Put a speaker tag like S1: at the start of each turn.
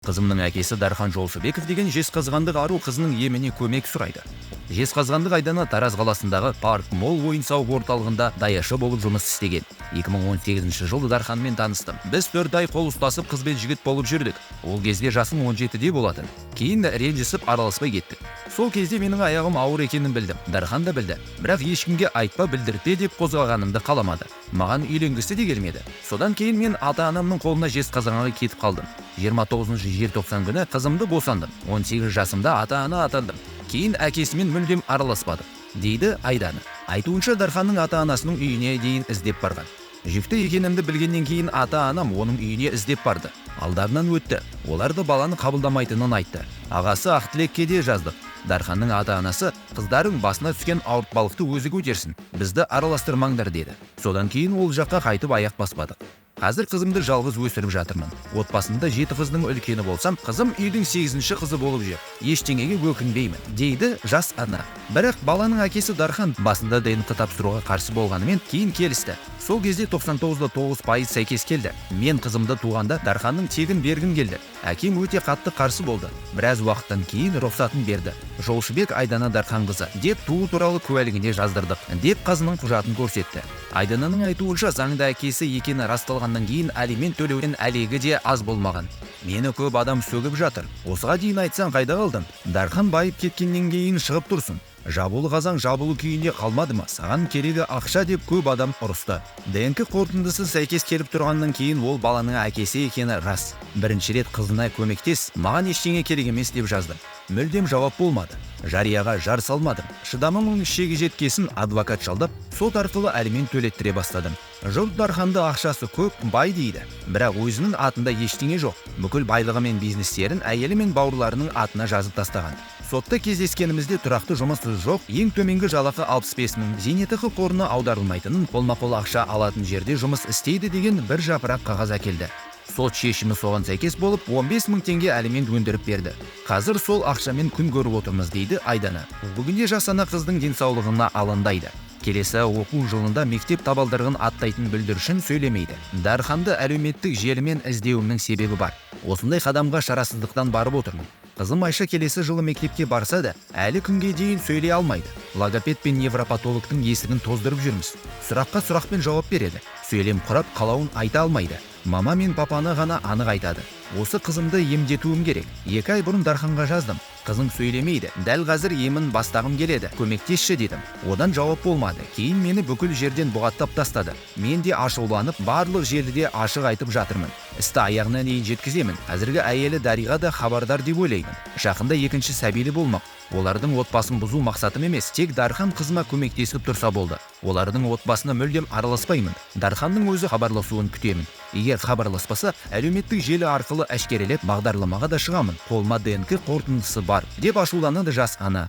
S1: Қызымның әкесі Дархан Жолшыбеков деген жезқазғандық ару қызының еміне көмек сұрайды. Жезқазғандық Айдана Тараз қаласындағы Парк Молл ойын-сауық орталығында даяшы болып жұмыс істеген. 2018 жылы Дарханмен таныстым. Біз 4 ай қол ұстасып, қыз бен жігіт болып жүрдік. Ол кезде жасым 17-де болатын. Кейін ренжісіп, араласпай кеттік. Сол кезде менің аяғым ауыр екенін білдім. Дархан да білді. Бірақ ешкімге айтпа, білдіртпе деп қозғағанымды қаламады. Маған үйленгісі де келмеді. Содан кейін мен ата-анамның қолына Жезқазғанға кетіп қалдым. 29 желтоқсан күні қызымды босандым. 18 жасымда ата-ана атандым. Кейін әкесімен мүлдем араласпадым, дейді Айдана. Айтуынша, Дарханның ата-анасының үйіне дейін іздеп барған. Жүкті екенімді білгеннен кейін ата-анам оның үйіне іздеп барды. Алдарынан өтті. Олар да баланы қабылдамайтынын айтты. Ағасы Ақтілекке де жаздық. Дарханның ата-анасы: «Қыздарың басына түскен ауыртпалықты өзі көтерсін, бізді араластырмаңдар», – деді. Содан кейін ол жаққа қайтып аяқ баспадық. Қазір қызымды жалғыз өсіріп жатырмын. Отбасында 7 қыздың үлкені болсам, қызым үйдің 8-ші қызы болып жүр. Ештеңеге өкінбеймін, дейді жас ана. Бірақ баланың әкесі Дархан басында ДНК тапсыруға қарсы болғанымен, кейін келісті. Сол кезде 99,9% сәйкес келді. Мен қызымды туғанда Дарханның тегін бергім келді. Әкем өте қатты қарсы болды. Біраз уақыттан кейін рұқсатын берді. Жолшыбек Айдана Дарханқызы деп туу туралы куәлігіне жаздырдық, деп қызының құжатын көрсетті. Айдананың айтуынша, заңды әкесі екені расталғаннан кейін алимент төлеуден әлегі де аз болмаған. Мені көп адам сөгіп жатыр. Осыға дейін айтсаң, қайда қалдың? Дархан байып кеткеннен кейін шығып тұрсын. Жабулы қазан жабулы күйінде қалмады ма? Саған керегі ақша деп көп адам ұрысты. ДНК қорытындысы сәйкес келіп тұрғаннан кейін ол баланың әкесі екені рас. Бірінші рет қызына көмектес, маған ештеңе керек емес деп жазды. Мүлдем жауап болмады. Жарияға жар салмадым. Шыдамымның шегі жеткесін адвокат жалдап, сот арқылы алимент төлеттіре бастадым. Жұрт Дарханды ақшасы көп, бай дейді. Бірақ өзінің атында ештеңе жоқ. Бүкіл байлығы мен бизнестерін әйелі мен бауырларының атына жазып тастаған. Сотта кездескенімізде тұрақты жұмысы жоқ, ең төменгі жалақы 65 мың, зейнетақы қорына аударылмайтынын, қолма-қол ақша алатын жерде жұмыс істейді деген бір жапырақ қағаз әкелді. Сот шешімі соған сәйкес болып, 15 мың теңге алимент өндіріп берді. Қазір сол ақшамен күн көріп отырмыз, дейді Айдана. Бүгінде жас ана қыздың денсаулығына алаңдайды. Келесі оқу жылында мектеп табалдырығын аттайтын бүлдіршін сөйлемейді. Дарханды әлеуметтік желімен іздеуімнің себебі бар. Осындай қадамға шарасыздықтан барып отырмын. Қызым Айша келесі жылы мектепке барса да, әлі күнге дейін сөйлей алмайды. Логопед пен невропатологтың есігін тоздырып жүрміз. Сұраққа сұрақпен жауап береді. Сөйлем құрап, қалауын айта алмайды. Мама мен папаны ғана анық айтады. Осы қызымды емдетуім керек. 2 ай бұрын Дарханға жаздым. Қызың сөйлемейді. Дәл қазір емін бастағым келеді. Көмектесші дедім. Одан жауап болмады. Кейін мені бүкіл жерден бұғаттап тастады. Мен де ашуланып, барлық желіде ашық айтып жатырмын. Істі аяғына дейін жеткіземін. Қазіргі әйелі Дариға да хабардар деп ойлаймын. Жақында екінші сәбилі болмақ. Олардың отбасын бұзу мақсатым емес, тек Дархан қызыма көмектесіп тұрса болды. Олардың отбасына мүлдем араласпаймын. Дарханның өзі хабарласуын күтемін. Егер хабарласпаса, әлеуметтік желі арқылы әшкерелеп, бағдарламаға да шығамын. Қолыма ДНК қорытындысы бар, деп ашуланады жас ана.